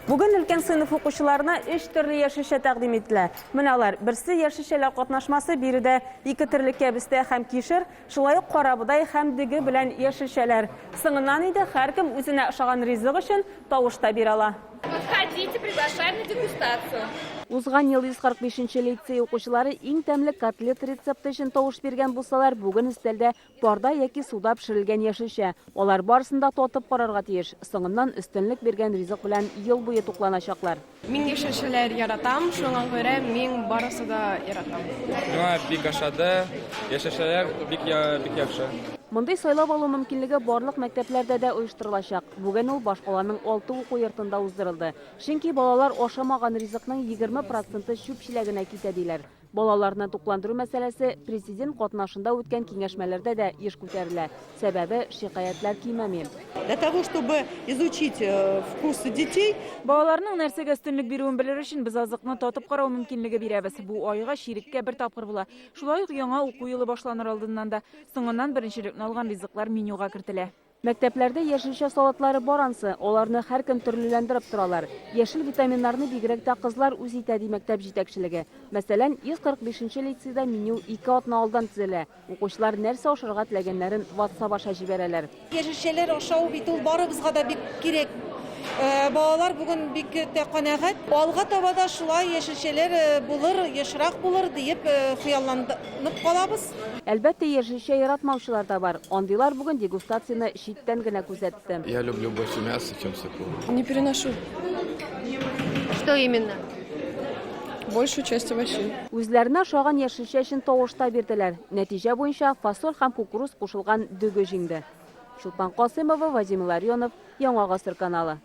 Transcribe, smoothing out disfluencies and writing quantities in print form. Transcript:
Бүген өлкән сыйныф укучыларына өч төрле яшелчә тәкъдим ителә. Менә алар, берсе яшелчәләр катнашмасы, биредә ике төрле кәбестә һәм кишер, шулай ук карабодай һәм дөге белән яшелчәләр. Соңыннан инде һәркем үзенә ошаган ризык өчен тавыш та бирә ала. Подходите, приглашаем на дегустацию. Узган ел 145 нче лицей укучылары иң тәмле котлет рецепты өчен тавыш биргән булсалар, бүген өстәлдә Парда яки суда пешерелгән яшелчә. Алар барысын да татып карарга тиеш. Соңыннан өстенлек биргән ризык белән ел буе тукланачаклар. Мин яшелчәләр яратам, шуңа күрә мин барысы да яратам. Миңа бик ошады, яшелчәләр бик бик яхшы. Мондый сайлап алу мөмкинлеге барлык мәктәпләрдә дә оештырылачак. Бүген ул башкаланың алты уку йортында уздырылды. Чөнки балалар ашамаган ризыкның 20 проценты чүп чиләгенә китә, диләр. Балаларны тукландыру мәсьәләсе Президент катнашында үткән киңәшмәләрдә дә еш күтәрелә. Сәбәбе, шикаятьләр кимеми. Для того, чтобы изучить вкусы детей. Балаларның нәрсәгә өстенлек бирүен белер өчен без азыкны татып карау мөмкинлеге бирәбез. Бу айга, чиреккә бер тапкыр була. Шулай ук яңа уку елы башланыр алдыннан да. Соңыннан беренчелекне алган ризыклар менюга кертелә. Мәктәпләрдә яшелчә салатлары бар ансы, аларны һәркөн төрлеләндереп торалар. Яшел витаминнарны бигрәк тә кызлар үз итә, ди мәктәп җитәкчелеге. Мәсәлән, 145 нче лицейда меню ике атна алдан төзелә. Укучылар нәрсә ашарга теләгәннәрен ватсап аша җибәрәләр. Яшелчәләр ашау бит ул барыбызга да бик кирәк. Балалар бүген бик тә канәгать. Алга таба да шулай яшелчәләр булыр, ешрак булыр диеп хыялланып калабыз. Әлбәттә, яшелчә яратмаучылар да бар. Андыйлар бүген дегустацияне читтән генә күзәтте. Я люблю больше мясо, чем свеклу. Не переношу. Что именно? Большую часть овощей. Үзләренә ошаган яшелчә өчен тавыш та бирделәр. Нәтиҗә буенча фасоль һәм кукуруз кушылган дөге җиңде. Чулпан Касыймова, Вадим Илларионов, Яңа гасыр каналы.